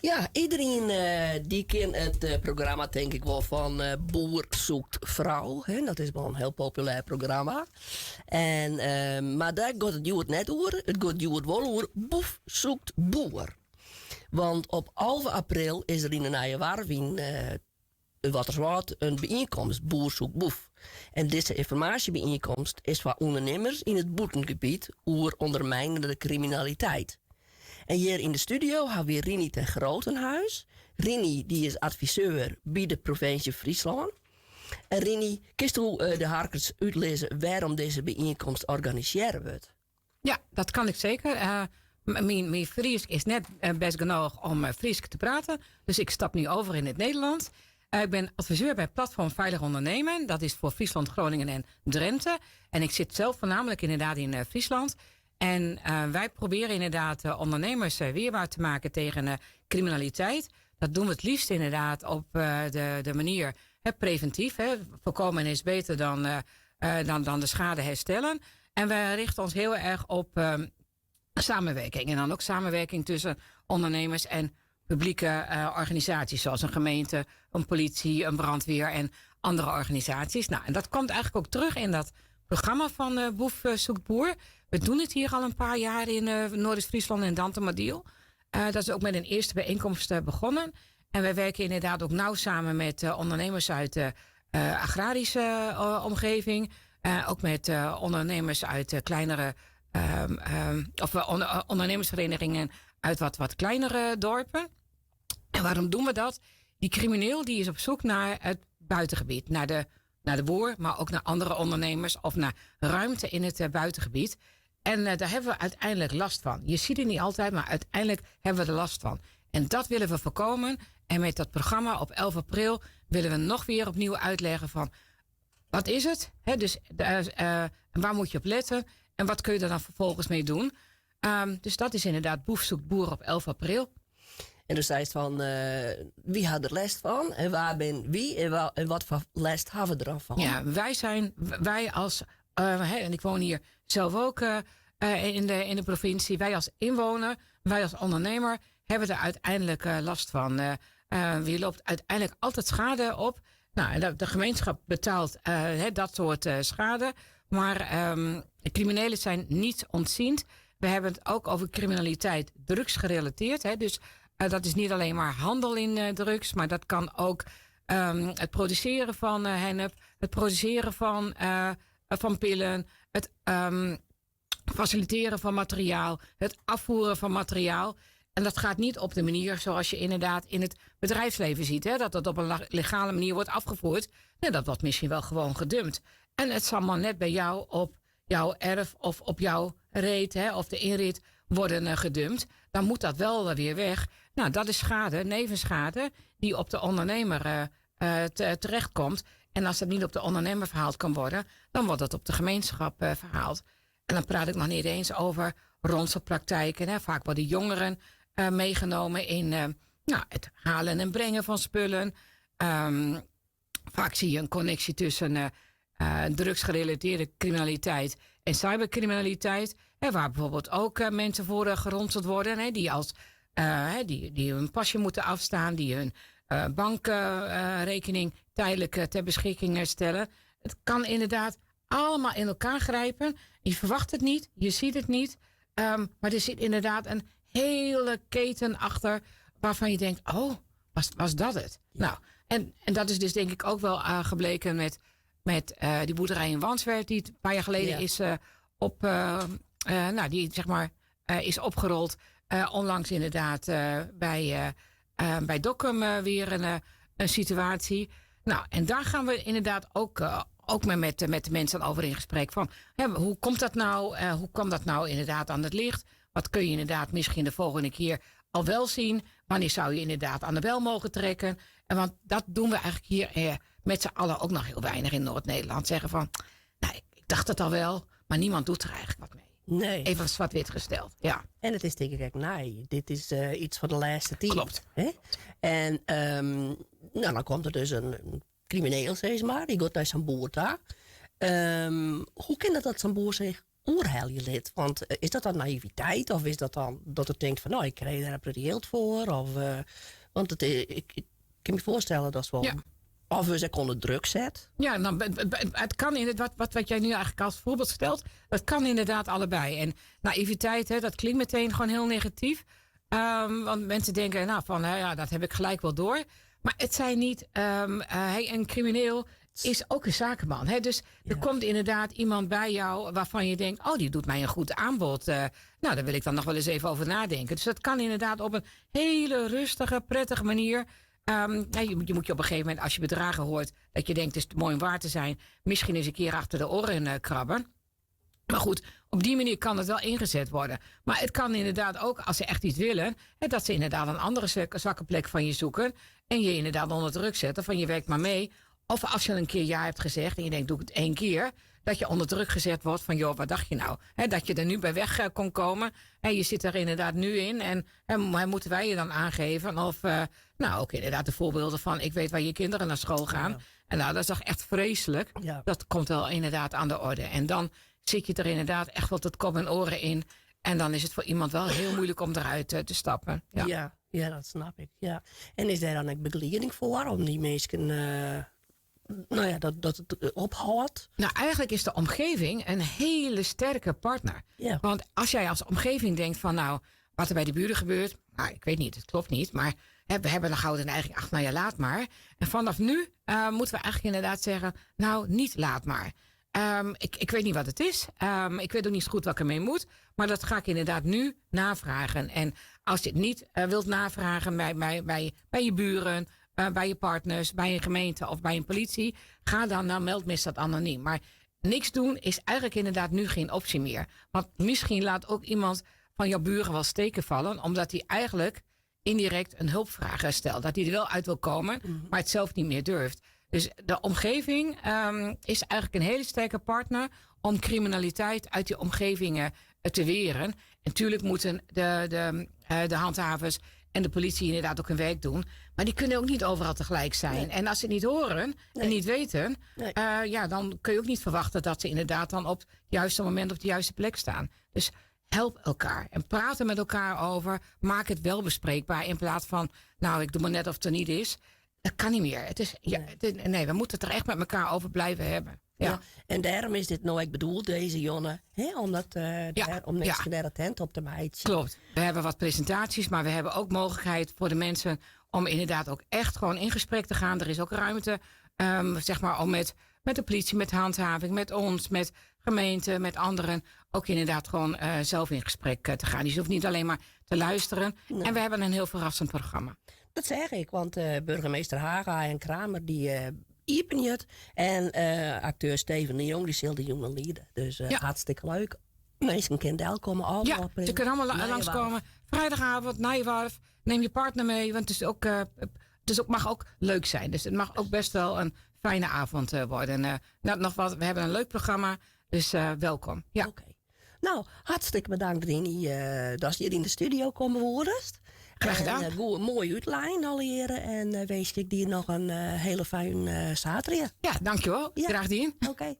Ja, iderien dy ken it programma tink ik wol fan Boer zoekt vrouw. Hè? Dat is wol in hiel populêr programma. En, mar dêr giet it hjoed net oer. It giet hjoed wol oer Boef zoekt boer. Want op 11 april is der yn de Nije Warf yn Wâlterswâld in byienkomst Boer zoekt boef. En dizze ynformaasjebyienkomst is foar ûndernimmers yn it bûtengebiet oer ûndermynjende kriminaliteit. En hjir yn de studio hawwe wy Rini ten Grotenhuis. Rini dy is adviseur by de provinsje Fryslân. En Rini, kinsto de harkers útlizze wêrom dizze byienkomst organisearre wurdt? Ja, dat kan ik zeker. Myn Frysk is net bêst genôch om Frysk te praten. Dus ik stap nu over in het Nederlands. Ik ben adviseur bij Platform Veilig Ondernemen. Dat is voor Friesland, Groningen en Drenthe. En ik zit zelf voornamelijk inderdaad in Friesland. En wij proberen inderdaad ondernemers weerbaar te maken tegen criminaliteit. Dat doen we het liefst inderdaad op de manier, hè, preventief. Hè. Voorkomen is beter dan de schade herstellen. En wij richten ons heel erg op samenwerking. En dan ook samenwerking tussen ondernemers en publieke organisaties. Zoals een gemeente, een politie, een brandweer en andere organisaties. Nou, en dat komt eigenlijk ook terug in dat programma van Boef zoekt boer. We doen het hier al een paar jaar in Noordoost-Friesland en Dantumadiel. Dat is ook met een eerste bijeenkomst begonnen. En wij werken inderdaad ook nauw samen met ondernemers uit de agrarische omgeving. Ook met ondernemers uit kleinere of ondernemersverenigingen uit wat kleinere dorpen. En waarom doen we dat? Die crimineel die is op zoek naar het buitengebied. Naar de boer, maar ook naar andere ondernemers of naar ruimte in het buitengebied. En daar hebben we uiteindelijk last van. Je ziet het niet altijd, maar uiteindelijk hebben we er last van. En dat willen we voorkomen. En met dat programma op 11 april willen we nog weer opnieuw uitleggen van wat is het? He, dus waar moet je op letten? En wat kun je er dan vervolgens mee doen? Dus dat is inderdaad Boef zoekt boer op 11 april. En dus zei van, wie hat der lêst fan? En wa binne wy? En wat foar lêst hawwe we der dan fan? Ja, wij als, en ik woon hier zelf ook in de provincie, wij als inwoner, wij als ondernemer hebben er uiteindelijk last van. Je loopt uiteindelijk altijd schade op. Nou, de gemeenschap betaalt dat soort schade. Maar criminelen zijn niet ontziend. We hebben het ook over criminaliteit drugsgerelateerd. Hè. Dus dat is niet alleen maar handel in drugs, maar dat kan ook het produceren van hennep, het produceren van pillen, het faciliteren van materiaal, het afvoeren van materiaal. En dat gaat niet op de manier zoals je inderdaad in het bedrijfsleven ziet. Hè? Dat dat op een legale manier wordt afgevoerd. Nee, dat wordt misschien wel gewoon gedumpt. En het zal maar net bij jou op jouw erf of op jouw reet, hè, of de inrit worden gedumpt. Dan moet dat wel weer weg. Nou, dat is schade, nevenschade, die op de ondernemer terechtkomt. En als dat niet op de ondernemer verhaald kan worden, dan wordt dat op de gemeenschap verhaald. En dan praat ik nog niet eens over ronselpraktijken. Hè. Vaak worden jongeren meegenomen in nou, het halen en brengen van spullen. Vaak zie je een connectie tussen drugsgerelateerde criminaliteit en cybercriminaliteit. Hè, waar bijvoorbeeld ook mensen voor geronseld worden. Hè, die, als, die, die hun pasje moeten afstaan, die hun bankrekening tijdelijk ter beschikking stellen. Het kan inderdaad allemaal in elkaar grijpen. Je verwacht het niet, je ziet het niet. Maar er zit inderdaad een hele keten achter waarvan je denkt, oh, was dat het? Nou, en dat is dus denk ik ook wel gebleken met die boerderij in Wanswerd, die een paar jaar geleden is op, nou, die zeg maar is opgerold. Onlangs inderdaad bij Dokkum weer een situatie. Nou, en daar gaan we inderdaad ook met de mensen over in gesprek. Van, hè, hoe komt dat nou? Hoe kwam dat nou inderdaad aan het licht? Wat kun je inderdaad misschien de volgende keer al wel zien? Wanneer zou je inderdaad aan de bel mogen trekken? En want dat doen we eigenlijk hier met z'n allen ook nog heel weinig in Noord-Nederland. Zeggen van, nou, ik dacht het al wel, maar niemand doet er eigenlijk wat mee. Nee. Even zwart-wit gesteld, ja. En het is denk ik ook, nee, dit is iets van de laatste tijd. Klopt. Hè? En nou, dan komt er dus een crimineel, zeg maar, die gaat naar zijn boer daar. Hoe kan dat dat zo'n boer zich oerhelje lit. Want is dat dan naïviteit of is dat dan dat er tinkt fan no, ik krij der in protte jild foar? Of, want it, ik, ik kin my foarstelle dat wol. Ja. Of is ek ûnder druk set. Ja, nou, het kan inderdaad, wat jij nu eigenlijk als voorbeeld stelt, dat kan inderdaad allebei. En naïviteit, hè, dat klinkt meteen gewoon heel negatief. Want mensen denken, nou, van, hè, ja, dat heb ik gelijk wel door. Maar het zijn niet, hey, een crimineel is ook een zakenman. Hè? Dus er komt inderdaad iemand bij jou waarvan je denkt, oh, die doet mij een goed aanbod. Nou, daar wil ik dan nog wel eens even over nadenken. Dus dat kan inderdaad op een hele rustige, prettige manier. Ja, je moet je op een gegeven moment, als je bedragen hoort, dat je denkt, het is mooi om waar te zijn, misschien eens een keer achter de oren krabben. Maar goed, op die manier kan het wel ingezet worden. Maar het kan inderdaad ook, als ze echt iets willen, hè, dat ze inderdaad een andere zwakke plek van je zoeken. En je inderdaad onder druk zetten van je werkt maar mee. Of als je een keer ja hebt gezegd en je denkt, doe ik het 1 keer. Dat je onder druk gezet wordt van, joh, wat dacht je nou? Hè, dat je er nu bij weg kon komen. En je zit er inderdaad nu in. En hè, moeten wij je dan aangeven? Of ook inderdaad de voorbeelden van, ik weet waar je kinderen naar school gaan. En dat is toch echt vreselijk. Dat komt wel inderdaad aan de orde. En dan zit je er inderdaad echt wel tot kop en oren in. En dan is het voor iemand wel heel moeilijk om eruit te stappen. Ja. Ja, ja, dat snap ik. Ja. En is daar dan ook begeleiding voor om die mensen, nou ja, dat het ophoudt? Nou, eigenlijk is de omgeving een hele sterke partner. Want als jij als omgeving denkt van, nou, wat er bij de buren gebeurt, nou, ik weet niet, het klopt niet, maar hè, we hebben een gouden neiging, ach, nou ja, laat maar. En vanaf nu moeten we eigenlijk inderdaad zeggen, nou, niet laat maar. Ik weet niet wat het is. Ik weet ook niet zo goed wat ik ermee moet. Maar dat ga ik inderdaad nu navragen. En als je het niet wilt navragen bij je buren, bij je partners, bij een gemeente of bij een politie, ga dan naar Meld Misdaad Anoniem. Maar niks doen is eigenlijk inderdaad nu geen optie meer. Want misschien laat ook iemand van jouw buren wel steken vallen, omdat hij eigenlijk indirect een hulpvraag stelt. Dat hij er wel uit wil komen, maar het zelf niet meer durft. Dus de omgeving is eigenlijk een hele sterke partner om criminaliteit uit die omgevingen te weren. En natuurlijk moeten de handhavers en de politie inderdaad ook hun werk doen. Maar die kunnen ook niet overal tegelijk zijn. En als ze het niet horen en niet weten, dan kun je ook niet verwachten dat ze inderdaad dan op het juiste moment op de juiste plek staan. Dus help elkaar en praat er met elkaar over. Maak het wel bespreekbaar in plaats van, nou, ik doe maar net of het er niet is. Dat kan niet meer. Het is, ja, het is, nee, we moeten het er echt met elkaar over blijven hebben. Ja. Ja, en daarom is dit nou, ik bedoel, deze jongen, hè, omdat daar, om mensen daar attent op te maken. Klopt. We hebben wat presentaties, maar we hebben ook mogelijkheid voor de mensen om inderdaad ook echt gewoon in gesprek te gaan. Er is ook ruimte om met de politie, met handhaving, met ons, met gemeenten, met anderen, ook inderdaad gewoon zelf in gesprek te gaan. Dus je hoeft niet alleen maar te luisteren. En we hebben een heel verrassend programma. Dat zeg ik, want burgemeester Haga en Kramer die iepen het. En acteur Steven de Jong, die zal de jongen leiden. Dus hartstikke leuk. Mensen kunnen daar komen allemaal Ja, op ze in kunnen allemaal Nijewarf. langskomen. Vrijdagavond, Nijewarf. Neem je partner mee, want het is ook, het is ook, mag ook leuk zijn. Dus het mag ook best wel een fijne avond worden. En nou, nog wat, we hebben een leuk programma, dus welkom. Ja. Oké. Nou, hartstikke bedankt, Rini, dat je hier in de studio komen worden. Graag gedaan. En goeie, mooie uitlijn al hier. En wens ik die nog een hele fijne zaterdag. Ja, dankjewel. Graag gedaan. Oké.